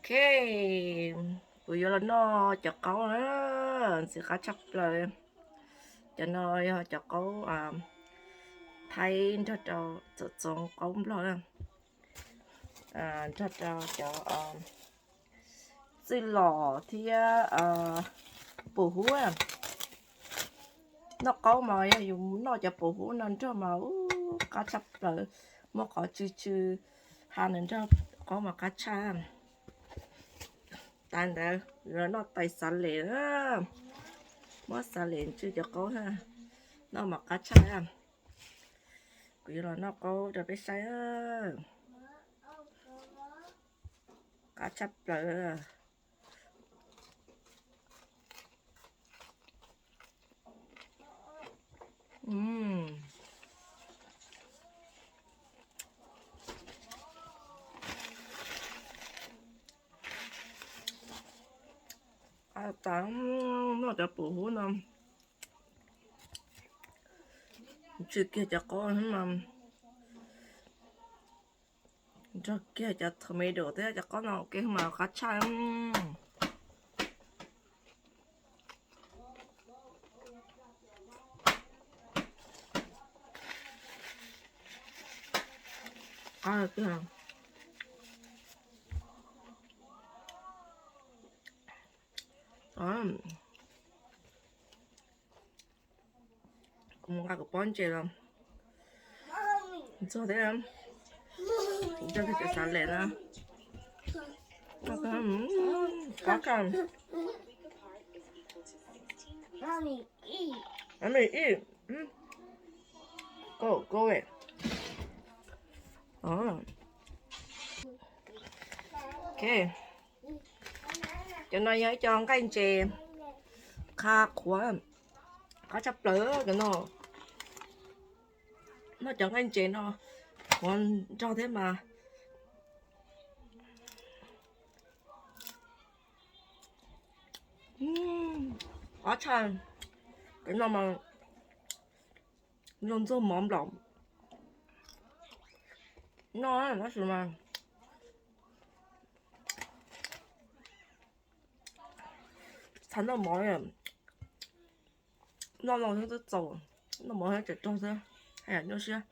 Ok, kuv yuav los noj cov qaub na, ntxim qab tshaj plaws. Cov no yog cov qaub Thaib nrog rau txoom txoov qaub Nplog na, nrog rau cov txwj lom thiab pum hub. Noj qaub mas yog yus noj cov pum hub no nrog mas ub qab tshaj plaws, muab qhov tsw tsw ha nws nrog qaub mas qab tshaj. Tas ntawd yuav los noj tais xav les, muab xav les ntsw cov qaub noj mas qab tshaj. Kuv yuav los noj qaub rau peb saib, qab tshaj plaws. Qab tas, noj cov pum hub no, tsw kiag cov qaub mas nrog kiag cov tomato thiab cov qaub no ua ke mas qab tshaj. Kuv mus nqa kuv pob ntses los ntxuag thiab, kuv coj kiag cov xav les na. Qab kawg. Mommy eat. Go, go away. Ok, cov no yog ib co nqaij ntses qha qhuav, qab tshaj plaws cov no. Noj cov nqaij ntses no qhuav nrog thiab mas. Qab tshaj, cov no mas zoo ntxuag mov nplaum. Noj tab sis mas txhaj noj mov, noj no xwb twb txaus, noj mov tseem rog xwb, haj yam nyuaj siab.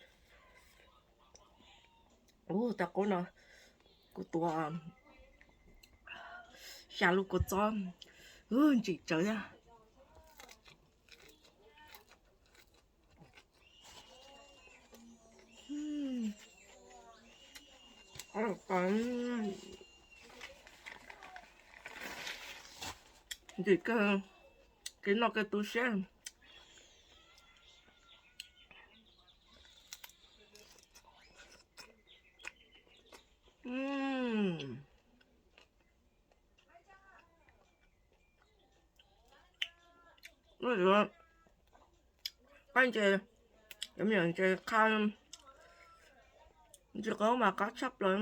Ua tais qaub no kuv tuav xya lub kua txob, ntsim tsawv thiab. Ntsim kawg, kev noj kev tu siab. Yuav qab ntses, yuav me nyuam ntses qha, ntsis qaub mas qab tshaj plaws.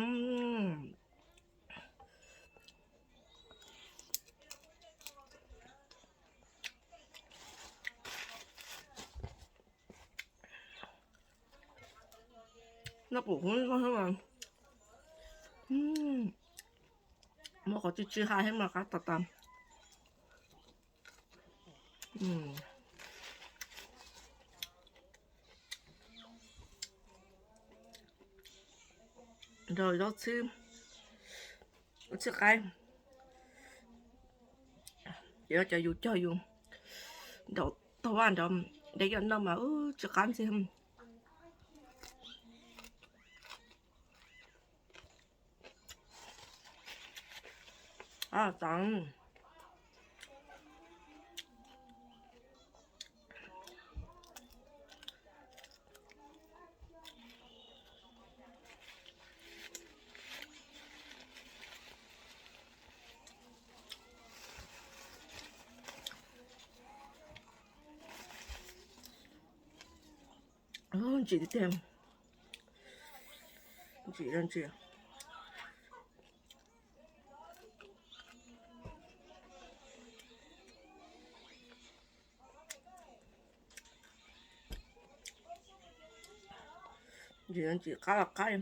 Noj pum hub mas muab qhov tsw tsw ha thiab mas qab tas tas. Nrog zaub txhwb, txhwb qaib, ces cov yus cog yus nraum taug vaj nrad de coj noj mas tsw qab ntxiag. Ntsim tiag tiag, ntsim ntsim. Ntsim ntsim qab los qab.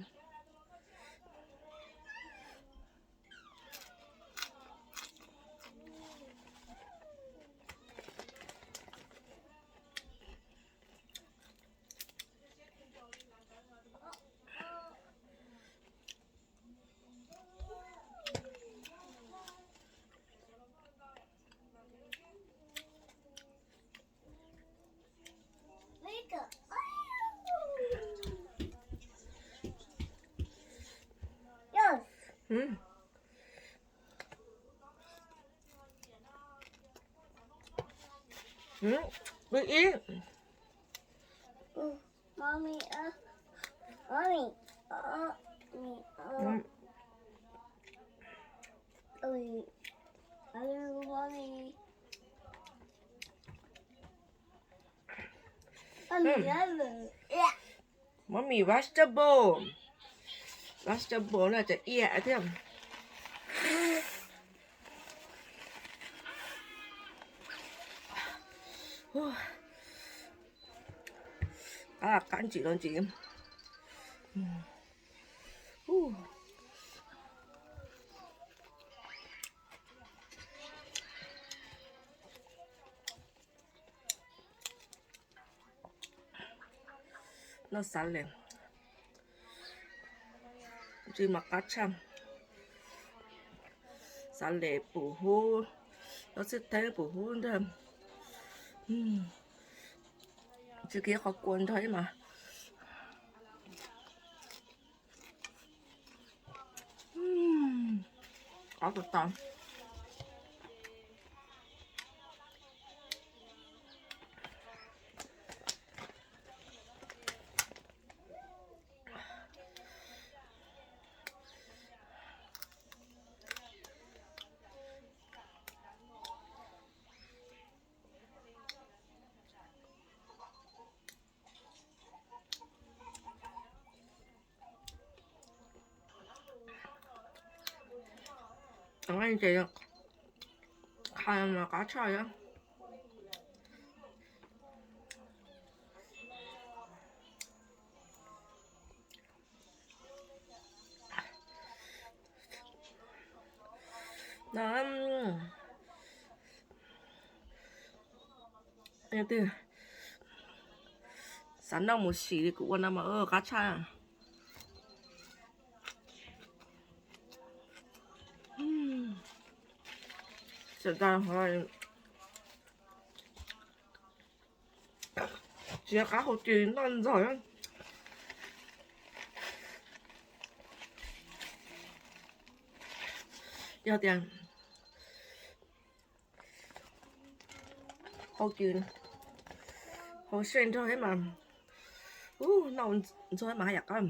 Ib ib. Mommy vegetable. Vegetable no cov iab thiab. Qab qab ntsim los ntsim. Noj xav les, ntsis mas qab tshaj. Xav les pum hub, noj xwb theeb pum hub ntag. Tsis kiv qhov kua nrog ib mas. Qab tau tau. Ces qab tshaj. Xav noj mus sim li kuv ua no mas qab tshaj. Tsis qab hau cws noj ntxog. Yog tias hau cws, hau sej nrog thiab mas, noj ntxog mas haj yam qab.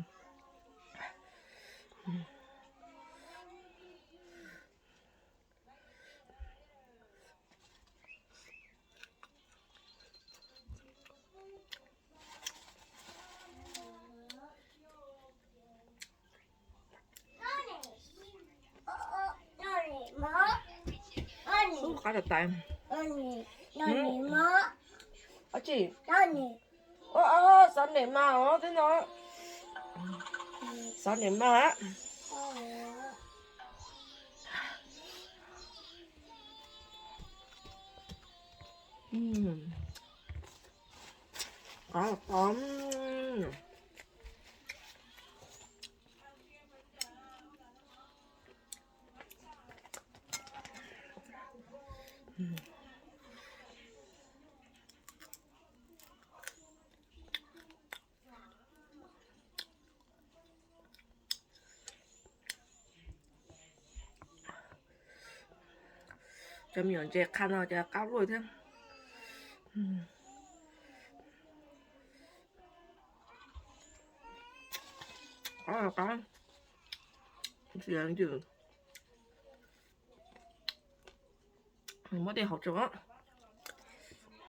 Ub, qab tas tas. Ab tsi, xav nem mas os, twb no xav nem mas. Qab tas. Cov me nyuam ntses qha no ces qab luaj thiab. Qab, qab. Muab tej hauv tso.